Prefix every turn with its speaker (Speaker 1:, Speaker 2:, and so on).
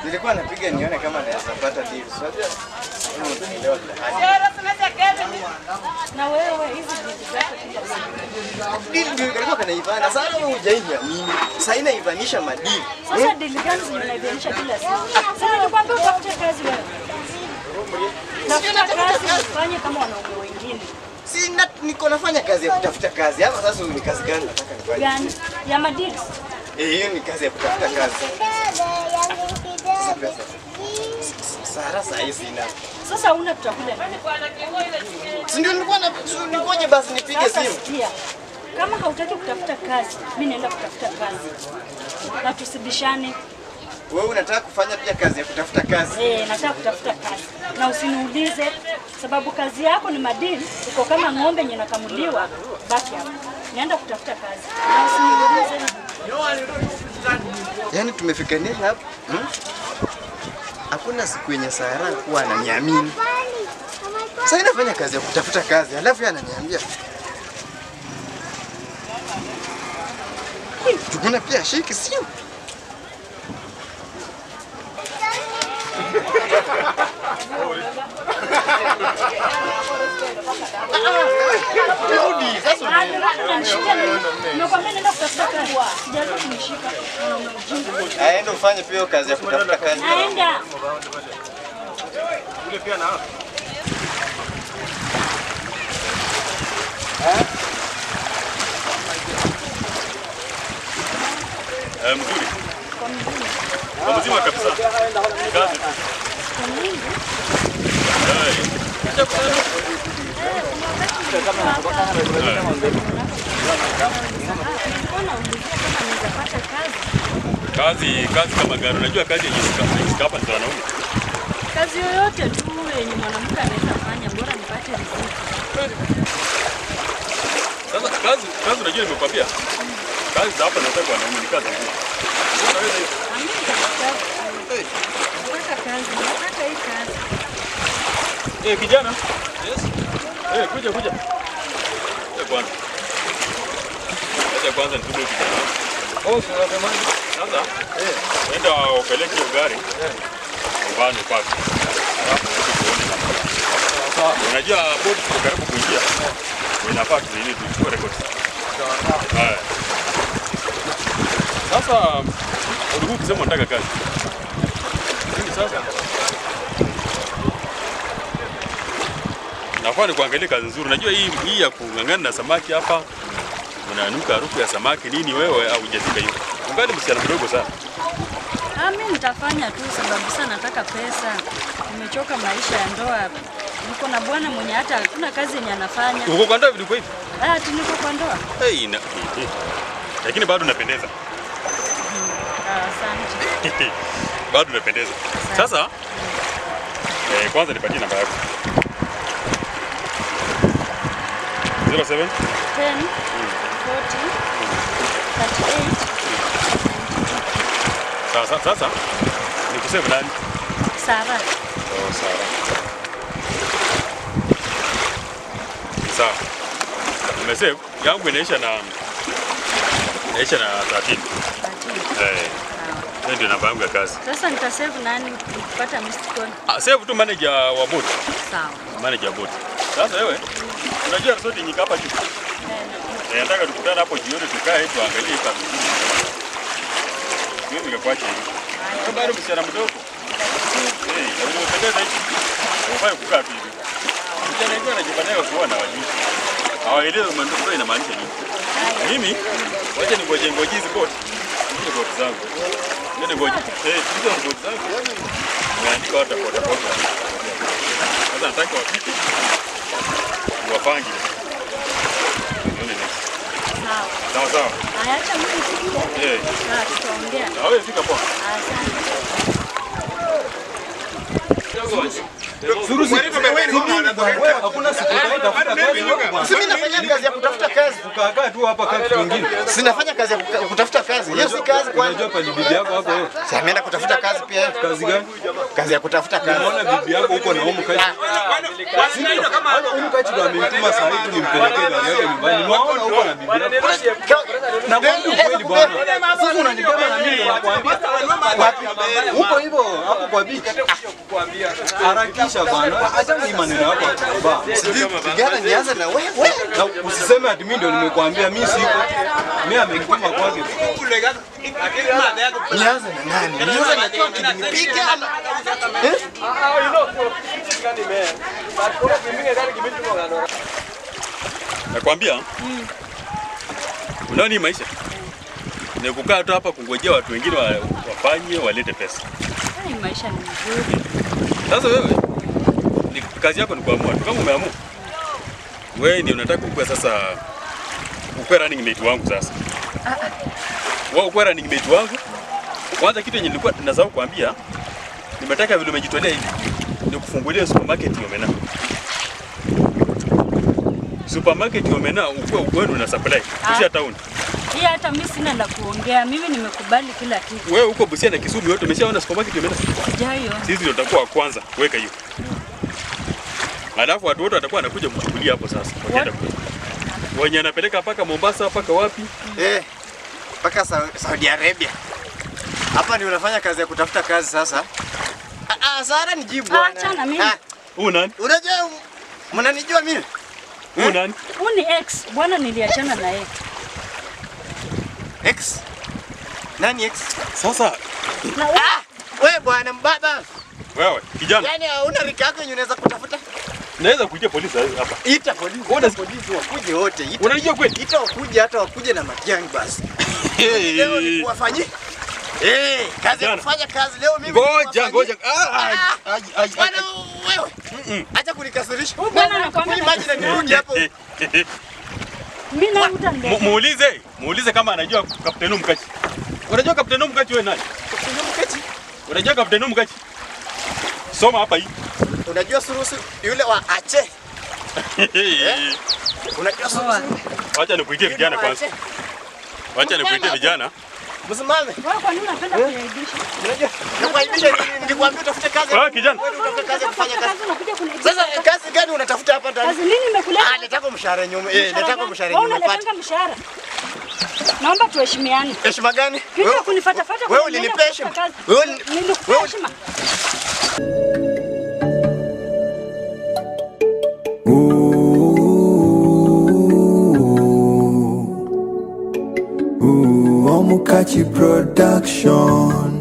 Speaker 1: Nilikuwa napiga nione kama naweza pata deal. Unajua? Unaelewa kila hali.
Speaker 2: Na wewe hizi vitu zako kila siku.
Speaker 1: Deal ndio ilikuwa kanaivana. Sasa wewe hujaiamini. Sasa inaivanisha madili.
Speaker 2: Sasa deal gani zinaivanisha kila siku? Sasa nilikwambia utafute kazi wewe. Tafuta kazi ufanye kama wanaume wengine.
Speaker 1: Si niko nafanya kazi ya kutafuta kazi. Hapa sasa ni kazi gani nataka nifanye?
Speaker 2: Gani? Ya madili.
Speaker 1: Eh, hiyo ni kazi ya kutafuta kazi. Sasa pesa. Sara saa hii sina.
Speaker 2: Sasa huna tutakula.
Speaker 1: Si ndio nilikuwa na ningoje basi nipige simu.
Speaker 2: Sikia. Kama hautaki kutafuta kazi, mimi naenda kutafuta kazi. Na tusibishane.
Speaker 1: Wewe unataka kufanya pia kazi ya kutafuta kazi?
Speaker 2: Eh, nataka kutafuta kazi. Na usiniulize sababu kazi yako ni madili, uko kama ng'ombe yenye nakamuliwa, baki hapo. Naenda kutafuta kazi. Na usiniulize.
Speaker 1: Yaani tumefikania hapa. Hakuna siku yenye Sara kuwa ananiamini. Sasa inafanya kazi ya kutafuta kazi, alafu yeye ananiambia. Tukuna pia shiki simu. Rudi sasa.
Speaker 2: Nimekwambia nenda kutafuta kazi. Sijaribu kunishika.
Speaker 1: Aende ufanye pia kazi ya kutafuta kazi.
Speaker 2: Aenda.
Speaker 3: Ule pia na.
Speaker 4: Mzuri. Kwa mzima kabisa. Kazi. Kazi kama gani? Unajua kazi yenye hapa ni wanaume.
Speaker 2: Kazi yoyote tu yenye mwanamke anaweza fanya, bora nipate riziki.
Speaker 4: Sasa kazi unajua nimekwambia. Kazi za hapa nataka wanaume ni kazi ngumu. Unaweza hiyo.
Speaker 2: Nataka kazi, nataka hii kazi.
Speaker 4: Eh, kijana. Yes. Eh, kuja kuja. Eh, bwana. Acha kwanza nitume kijana.
Speaker 3: Oh, unasemaje?
Speaker 4: Sasa, eh, enda upeleke hiyo gari. Eh. Nyumbani kwako. Alafu urudi tuone kama.
Speaker 3: Sawa.
Speaker 4: Unajua bodi tuko karibu kuingia. Inafaa tuini tuchukue rekodi.
Speaker 3: Sawa.
Speaker 4: Haya. Sasa ulikuwa ukisema unataka kazi. Nini sasa? Nafaa ni kuangalia kazi nzuri. Unajua hii ya kung'ang'ana na samaki hapa. Unanuka harufu ya samaki nini wewe au hujafika hiyo. Ungali msichana mdogo sana.
Speaker 2: Mimi nitafanya tu sababu sana nataka pesa. Nimechoka maisha ya ndoa. Niko na bwana mwenye hata hakuna kazi yenye anafanya.
Speaker 4: Uko kwa ndoa vilikuwa hivi?
Speaker 2: Ah, niko kwa ndoa.
Speaker 4: Hey, na lakini bado unapendeza.
Speaker 2: Asante.
Speaker 4: Bado unapendeza. Sasa kwanza nipatie namba yako. 07
Speaker 2: 10 40 38.
Speaker 4: Sasa sasa nikusema nani?
Speaker 2: Sara.
Speaker 4: Oh, Sara. Sawa. Nimesave yangu inaisha na 13. 13. Eh. Hiyo ndio namba yangu ya kazi.
Speaker 2: Sasa nitasave nani nikipata missed call?
Speaker 4: Ah, save tu manager wa boat.
Speaker 2: Sawa.
Speaker 4: Manager wa boat. Sasa wewe unajua resort nyingi hapa juu. Eh, nataka tukutane hapo jioni tukae tuangalie kazi nzuri. Mimi ningekuacha hivi. Kwa bado msichana mdogo. Eh, na unapendeza hivi. Unafaa kukaa tu hivi. Msichana yuko anajifanya kuona wajui. Hawaelewi ndio inamaanisha nini. Mimi wacha ningoje ngoje hizi boat. Hizi boat zangu. Mimi ngoje. Eh, hizo boat zangu. Nimeandika watu kwa tofauti. Sasa nataka wafike. Wapange. Nione next.
Speaker 2: Sawa.
Speaker 4: Sawa sawa.
Speaker 2: Haya, acha mimi nifike.
Speaker 4: Eh.
Speaker 2: Sawa, tutaongea.
Speaker 4: Na wewe fika poa.
Speaker 2: Asante.
Speaker 3: Surusi. Hakuna siku utafuta kazi.
Speaker 1: Si mimi nafanya kazi ya kutafuta kazi. kazi.
Speaker 3: Ukakaa tu hapa kama kitu kingine.
Speaker 1: Sinafanya kazi ya kutafuta kazi. Hiyo si kazi kwani.
Speaker 3: Unajua pale bibi yako hapo wewe.
Speaker 1: Si ameenda kutafuta kazi pia yeye.
Speaker 3: Kazi gani?
Speaker 1: Kazi ya kutafuta kazi.
Speaker 3: Unaona bibi yako huko na huko kazi. Huyu kachi ndo amenituma saa hii tu nimpelekee gari yake nyumbani. Nimeona huko na bibi yako. Na kwambia ukweli bwana. Sasa unanibeba na mimi ndo nakwambia.
Speaker 1: Wapi?
Speaker 3: Huko hivyo hapo kwa beach. Harakisha bwana. Acha hii maneno yako ya baba.
Speaker 1: Sijui kupigana nianze na wewe.
Speaker 3: Na usiseme ati mimi ndio nimekuambia, mimi siko. Mimi amenituma kwake.
Speaker 1: Nianze na nani? Nianze na Toki nipige ama? Eh?
Speaker 4: Nakwambia. Unaona hii maisha? Ni kukaa tu hapa kungojea watu wengine wafanye walete pesa.
Speaker 2: Hii maisha ni mzuri.
Speaker 4: Sasa wewe ni kazi yako ni kuamua tu. Kama umeamua wewe ndio unataka ukue sasa, ukue running mate wangu sasa. Wewe ukue running mate wangu. Kwanza kitu yenye nilikuwa nasahau kuambia, nimetaka vile umejitolea hivi nikufungulie supermarket ya Omena. Supermarket ya Omena ukue ukue na supply Busia town.
Speaker 2: Hii hata mimi sina la kuongea. Mimi nimekubali kila kitu.
Speaker 4: Wewe uko Busia na Kisumu yote umeshaona supermarket ya Omena?
Speaker 2: Sijaiona.
Speaker 4: Sisi ndio tutakuwa wa kwanza kuweka hiyo. Alafu watu wote watakuwa wanakuja kuchukulia hapo sasa. Wakienda kule. Wenye anapeleka mpaka Mombasa mpaka wapi?
Speaker 1: Eh. Mpaka Saudi Arabia. Hapa ndio unafanya kazi ya kutafuta kazi sasa. Ah, Sara nijibu bwana.
Speaker 2: Achana mimi.
Speaker 4: Huyu nani?
Speaker 1: Unajua mnanijua mimi?
Speaker 4: Huyu nani?
Speaker 2: Huyu ni ex. Bwana niliachana na yeye.
Speaker 1: Ex. Nani ex?
Speaker 4: Sasa
Speaker 2: Na
Speaker 1: Ah, wewe bwana mbaba.
Speaker 4: wewe kijana,
Speaker 1: Yaani hauna rika yako yenye unaweza kutafuta?
Speaker 4: naweza kuitia polisi hapa.
Speaker 1: Ita polisi. Ita polisi wakuje wote. Ita.
Speaker 4: Unanijua kweli?
Speaker 1: Ita wakuje hata wakuje na matiangi basi. Leo ni kuwafanyia. Eh, kazi ya
Speaker 4: Kijana.
Speaker 1: kufanya kazi leo mimi.
Speaker 4: Ngoja
Speaker 1: nikuwafanyie.
Speaker 4: ngoja. Ah, ai, ai,
Speaker 1: Bwana
Speaker 4: ai.
Speaker 1: wewe. Acha kunikasirisha.
Speaker 2: Huyu bwana anakuambia
Speaker 1: Kunywa maji na nirudi hapo.
Speaker 2: mimi na utaniletea.
Speaker 4: Muulize, muulize kama anajua Kapteni Mkachi. Unajua Kapteni Mkachi wewe nani?
Speaker 1: Mkachi.
Speaker 4: Unajua Kapteni Mkachi? Soma hapa hii.
Speaker 1: Unajua surusu yule wa Ache. Unajua surusu.
Speaker 4: Wacha nikuitie vijana kwanza. Wacha nikuitie vijana.
Speaker 1: Msimame.
Speaker 2: Wewe kwa nini unapenda kuniaibisha?
Speaker 1: Unajua nakuaibisha nini? Nikikwambia utafute kazi.
Speaker 4: Wewe kijana.
Speaker 1: Wewe utafute kazi ya kufanya kazi.
Speaker 2: Kazi unakuja kuniaibisha.
Speaker 1: Sasa kazi gani unatafuta hapa ndani?
Speaker 2: Kazi nini imekuleta?
Speaker 1: Ah, nataka mshahara nyume. Eh, nataka mshahara
Speaker 2: Wewe
Speaker 1: nyume pata.
Speaker 2: unaletanga mshahara. Naomba tuheshimiane.
Speaker 1: Heshima gani?
Speaker 2: Kitu ya kunifatafata
Speaker 1: Wewe
Speaker 2: kuniambia
Speaker 1: ulinipea heshima.
Speaker 2: kutafuta kazi.
Speaker 1: Wewe
Speaker 2: Nilikupea
Speaker 1: wewe
Speaker 2: heshima.
Speaker 5: Ooh, Omukachi Production.